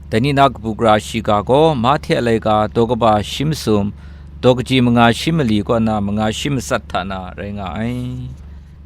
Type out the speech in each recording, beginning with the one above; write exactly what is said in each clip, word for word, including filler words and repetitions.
Dai ni na kabu gara shiga gaw Mahte a laika daw kaba shi masum, daw kaji manga shi mali kaw na manga shi matsat hta na rai nga ai.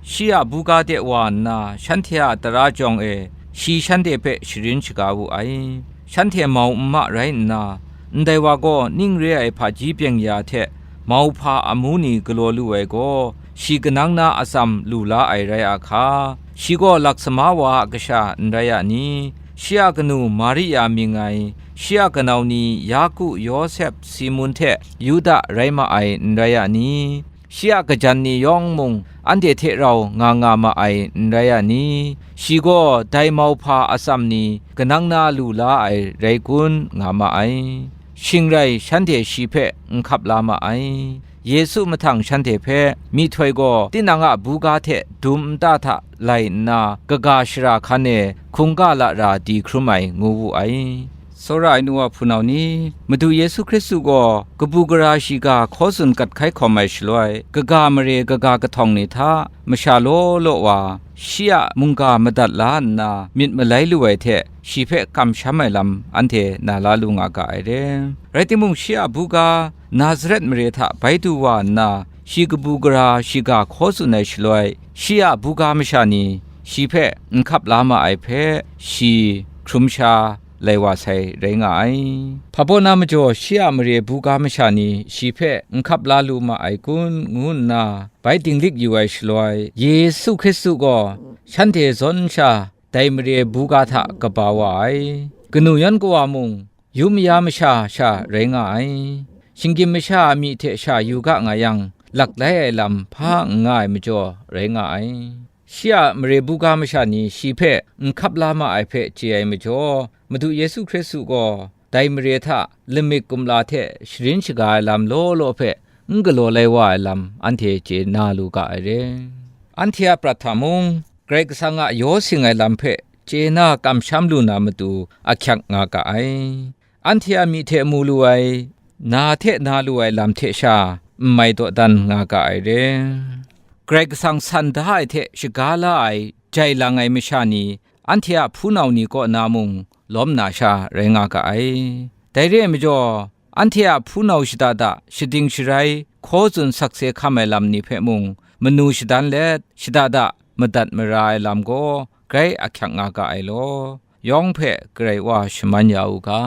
Shi a buga de wa nna, shanhte a tara jawng e shi shanhte hpe sharin shaga wu ai. Shanhte mau n ma rai nna, ndai wa gaw ning re ai hpaji byeng ya hte mauhpa amu ni galaw lu ai gaw, shi kanang na atsam lu la ai rai a hka? Shi gaw laksama wa a kasha n rai a ni? Shi a kanu Maria mying ai, shi a kanau ni Yaku, Yawsep, Simun hte Yuda rai ma ai n rai a ni? Shi a kajan ni yawng mung anhte hte rau nga nga ma ai n rai a ni? Shi gaw dai mauhpa atsam ni kanang na lu la ai rai kun nga ma ai. Shing rai shanhte shi hpe n hkap la ma ai. Yesu mahtang shanhte hpe, myihtoi gaw tinang a buga hte dum nta hta lai nna, kaga shara hkan e hkungga lara di hkrum ai, ngu wu ai. Tsawra ai nu wa hpunau ni, Madu Yesu Hkristu gaw kabu gara shiga hkaw tsun kat hkai hkawm ai shaloi, kaga mare kaga kahtawng ni hta masha law law wa shi a mungga madat la nna myit malai lu ai hte, shi hpe kamsham ai lam anhte na la lu nga ga ai re. Rai timung, shi a buga Nazaret mare hta bai du wa nna, shi kabu gara shiga hkaw tsun ai shaloi, shi a buga masha ni shi hpe n hkap la ma ai hpe, shi hkrum sha lai wa sai rai nga ai. Hpa baw na majaw shi a mare buga masha ni shi hpe n hkap la lu ma ai kun, ngu nna bai dinglik yu ai shaloi, Yesu Hkristu gaw shanhte zawn sha dai mare buga hta kaba wa ai. Kanu yan kawa mung, yu maya masha sha rai nga ai. Shinggyim masha a myi hte sha yu ga nga yang, lak lai ai lam hpa n nga ai majaw rai nga ai. Shi a mare buga masha ni shi hpe n hkap la ma ai hpe chye ai majaw, Madu Yesu Hkristu gaw dai mare hta lamik kumla hte sharin shaga ai lam law law hpe n galaw lai wa ai lam anhte chye na lu ga ai re. Anhte a prat hta mung, Karai Kasang a yaw sing ai lam hpe chye na kamsham lu na matu ahkyak nga ga ai. Anhte a myi hte mu lu ai, na hte na lu ai lam hte sha n mai dawdan nga ga ai re. Karai Kasang san da ai hte shaga la ai jai lang ai masha ni, anhte a hpunau ni kaw na mung lawm na sha rai nga ga ai. Dai re ai majaw, anhte a hpunau shada da shading sharai, hkaw tsun sakse hkam ai lam ni hpe mung manu shadan let, shada da madat mara ai lam gaw grai ahkyak nga ga ai law, yawng hpe Karai Wa shaman ya u ga.